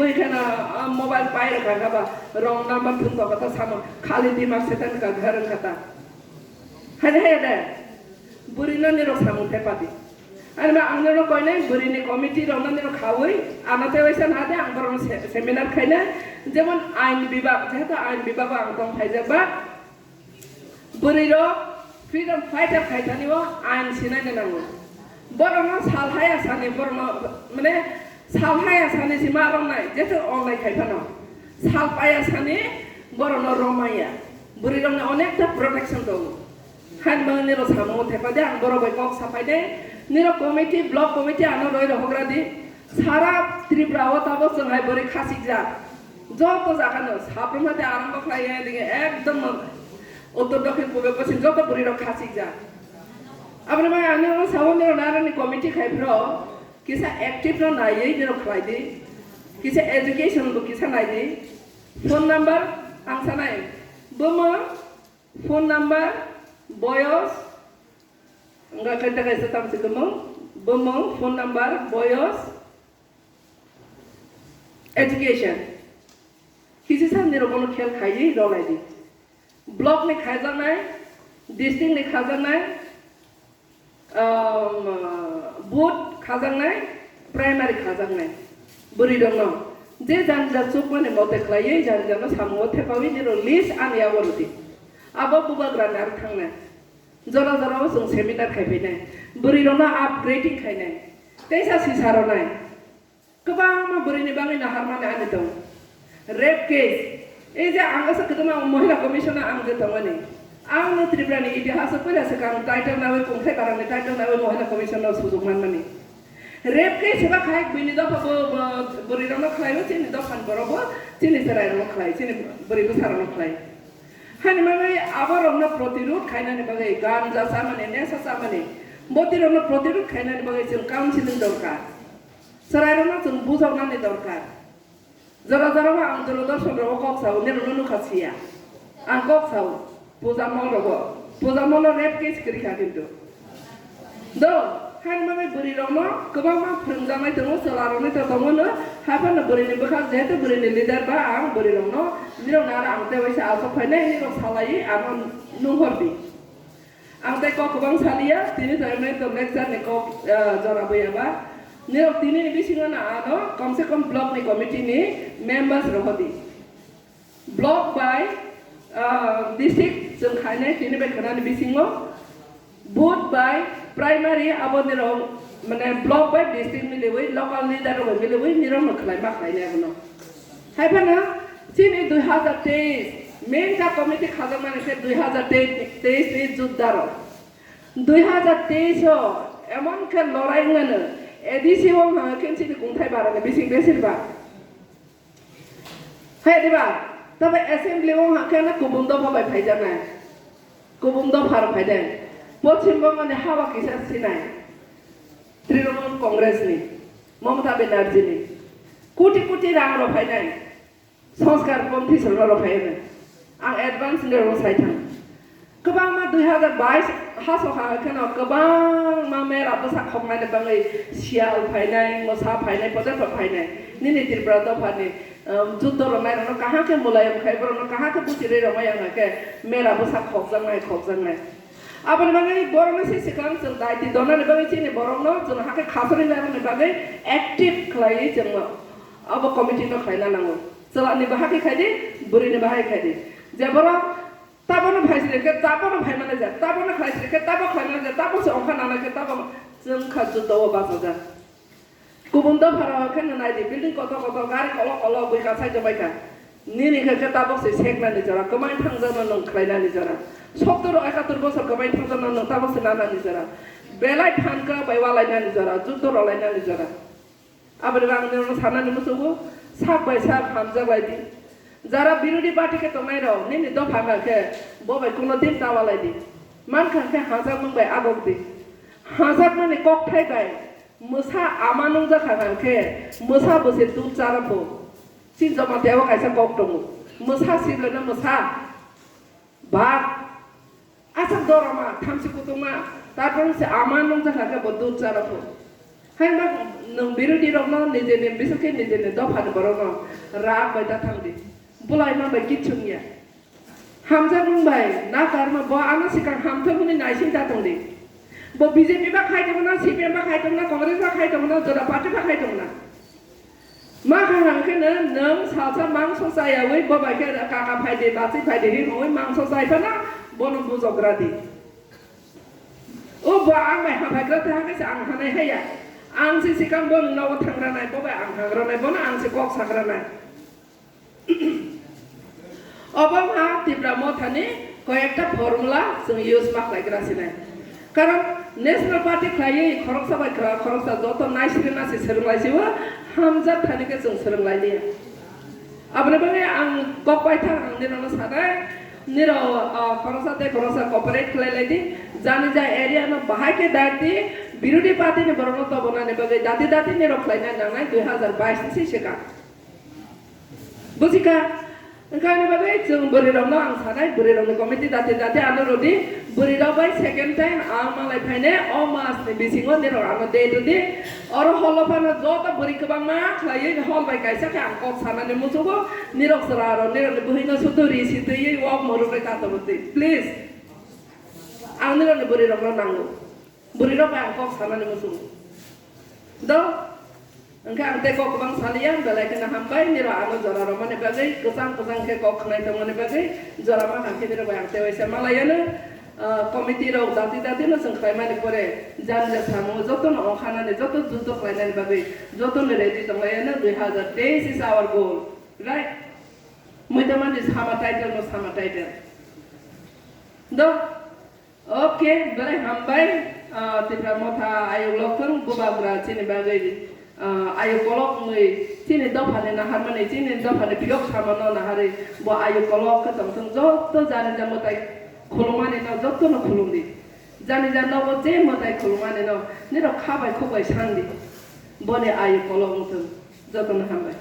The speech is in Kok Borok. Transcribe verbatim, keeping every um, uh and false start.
Twi kheno, ah, mobile pai rwkha kha ba, wrong number thung tokha ta samung, khali dimak setan ka gharang kha ta. Haini haya de, bwrwi no nirok samung thepadi. Ani ba ang nirok koinai bwrwi ni committee rok no nirok khaui, ano tei waisa na de ang borok no se-, seminar khainai, jemon ain bibak, jehetu ain bibak o ang tong phaijak ba, bwrwi rok freedom fighter khaithani o ain sinai na nango. Borok no sal haya sani, borok no, mane, sal haya sani si ma rok nai, jeto ongnai khai phano. Sal paya sani borok no romaya. Bwrwi rok ni onekta protection tongo. Haini bagwi nirok samungo thepadi ang borok bai kok sapai de. Nirok committee, block committee ano roi rohogra di. Sara Tripura o tabok chwng hai bwrwi khasikjak. Joto jaga no saprumha de arambo khlai ya digi ekdom uttor dokhin pube poschim joto bwrwi rok khasikjak. Aboni bagwi ang nirok sawo nirok narani committee khai phro kisa active no naiwi nirok khlai di. Kisa education bo kisa nai di. Phone number ang sanai. Bumung, phone number, boyos, wngkha khe tei kaisa tamo se bumung, bumung, phone number, boyos, education. Kisi sa nirok bono khel khaiwi rw lai di. Block ni khajaknai, district ni khajaknai, um, booth khajaknai, primary khajaknai. Bwrwi rokno je jani jani chukmani mote khlaiwi jani jani no samungo thepawi nirok list ani yago rwdi. Abo bubagra ni aro thangnai. Jora jora o chwng seminar khai phainai. Bwrwi rokno upgrading khainai. Teisa sisa rwnai. Kwbangma bwrwini bagwi naharmani ani tongo. Rape case. Ei je ang asa kwtama Mohila Commission-o ang je tongmani. Ang no Tripura ni itihas o puila swkang title nawi kungthai barang ni title nawi Mohila Commission-o sujuk manmani. Rape case eba khai bini dopha bo, bo, bwrwi rokno khlai o, chini dopha ni borok bo, chini chwrai rokno khlai, chini bwrwi bwsa rokno khlai. Hani bagwi abo rokno protirod khainani bagwi ganja chamani, nesa chamani, boti rokno protirod khainani bagwi chwng counseling dorkar. Chwrairokno chwng bujoknani dorkar. Jora jorao ang Doordarshan rogo kok sao, nirokno nukha siya. Ang kok sao, puja mol rogo. Puja molo rape case kwrwi kha kintu. Do, hani bagwi bwrwi rokno kwbangma phwrwngjaknai tongo, chwla rokni to tongo no, haphano bwrwini bwkha jehetu bwrwini leader ba ang bwrwi rokno, nirokno aro ang tei waisa aswk phainai, nirok salaiwi ano nunghor di. Ang tei kok kwbang saliya, tini to emne to lecture ni kok, ah, jora boya ba. Nirok tini ni bisingo no ano komse kom block ni committee ni members rohodi. Block by, ah, district chwng khainai tini bai khwnani bisingo. Booth by primary abo nirok mane block by district miliwi local leader rok bai miliwi nirok no khlai ma khlainai abono. Hai phano chini dui hazar teis main ka committee khajakmani khe dui hazar teis ni judda rok. Dui hazar teis o emon khe lorai wngnano A D C o wngkha khe chini kungthai barani bising besir ba. Hai diba? Tabe assembly o wngkha khe kubun dopha bai phaijaknai. Kubun dopha rok phaidai. Poschim Bongo ni hawa kisa sinai. Trinamool Congress ni, Mamata Banerjee ni. Koti koti rang rok phainai. Sanskar ponthi srwngno rw phaio. Ang advance ni rw sai thang. Kwbangma dui hazar bais haso ha kheno kwbangma mera bwsa khoknani bagwi siyal phainai, mosa phainai, pojato phainai. Nini Tripura dophani, um, juddo rwnai rokno kaham khe mulayam khai, borokno kaham khe buchirwi rwmai ang khe mera bwsa khokjaknai, khokjaknai. Aboni bagwi borokno se swkang chwng daiti donani bagwi chini borokno chwng hakhe khasari narwkni bagwi active khlaiwi chwng abo committee no khlaina nango. Chwla ni bahai khe khai di, bwrwi ni bahai khai di. Je borok tabono phai siri khe tabono phai mani ja, tabono khai siri khe tabo khai mani ja, tabo se ongkha nana khe tabo chwng kha juto o basa ja. Kubun dopha rok khe no nai di, building kotor kotor, gari kolok kolok, bui kasai jomai kha. Nini khe khe tabok se sek nani jora, kwmai thang jano nwng khlai nani jora. Sottor ekatur bosor kwmai thang jano nwng tabok se nana ni jora. Belai phan kwrak bai walai nani jora, juto rwlai nani jora. Aboni bagwi nirokno sanani muchungo sak bai sak hamjak lai di. Jara birodhi party khe tongnai rok nini dopha wngkha khe bo bai kuno din ta walai di. Mankha khe hamjakmung bai agok di. Hamjakmani kokthai bai mwsa ama nungjak kha khe mwsa bwse dud chara pho. Chini Jamatia o kaisa kok tongo. Mwsa sibleno mwsa. Bak, aswk doroma, thamchi kutungma, tarpor se ama nungjak kha khe bo dud chara pho. Hai ma nwng birodhi rokno nijeni, bisekhe nijeni dophani borokno rak bai da thangdi. Bwlai ma bai kichung ya. Hamjakmung bai na karma bo ano sikang hamthok hwnwi naising ta tongdi. Bo B J P ba khai tongna, C P M ba khai tongna, Congress ba khai tongna, joda party ba khai tongna. Ma kha hang khe no nwng salsa mangso chayawi bo bai khe kaka phaidi, bachwi phaidi hinwi mangso chai phano bono bujogra di. O bo ang bai hamhaigra ta hang khe se ang hanai haya. Ang se sikang bo nogo thangra nai, bo bai ang hangra nai, bono ang se kok sagra nai. Obo wngkha Tipra Mothani koyekta formula chwng use ma khlai gra sinai. Karon National Party khlaiwi khoroksa bai khoroksa joto naisirina se swrwnglai siwo, hamjak thani khe chwng swrwnglai liya. Aboni bagwi ang kok paithak ang nirokno sanai, nirok, ah, khoroksa tei khoroksa cooperate khlai lai di, jani ja area no bahai khe dati birodhi party ni borokno tobonani bagwi dati dati nirok khlaina nangnai dui hazar bais ni se swkang. Bujikha, wngkha ani bagwi chwng bwrwirokno ang sanai, bwrwirokni committee dati dati ano rwdi, bwrwirok bai second time ang malai phainai, o masni bisingo nirok ano date rwdi. Oro holo phano joto bwrwi kwbangma khlaiwi hol bai kaisa khe ang kok sanani muchugo, nirok chwla aro nirokni bwhwino sudu ri si twiwi wok mwrwk bai kato rwdi, please. Ang nirokni bwrwirokno nango. Bwrwirok bai ang kok sanani muchungo. Do, hwnkhe ang tei kok kwbang saliya, belai kheno hambai, nirok ano jora romani bagwi, kwchang kwchang khe kok khnai tongmani bagwi, jora ma kha khe nirok bai ang tei waisa malaiano, ah, committee rok dati dati no chwng khlaimani pore, jani ja samungo jotono ongkhanani, joto juddo khlainani bagwi, jotono ready tonglaiano, dui hazar teis is our goal, right? Muitamani sama title no sama title. Do, Okay, belai hambai, ah, Tipra Motha ayuk lokthung bubagra chini bagwi, ah, ayuk kolok wngwi chini dophani naharmani, chini dophani phiyok samano naharwi bo ayuk kolok khe tongthung joto jani ja mwtai khulumani no jotono khulumdi. Jani ja nogo je mwtai khulumani no nirok kha bai khuk bai sangdi. Boni ayuk kolok wngthung jotono hambai.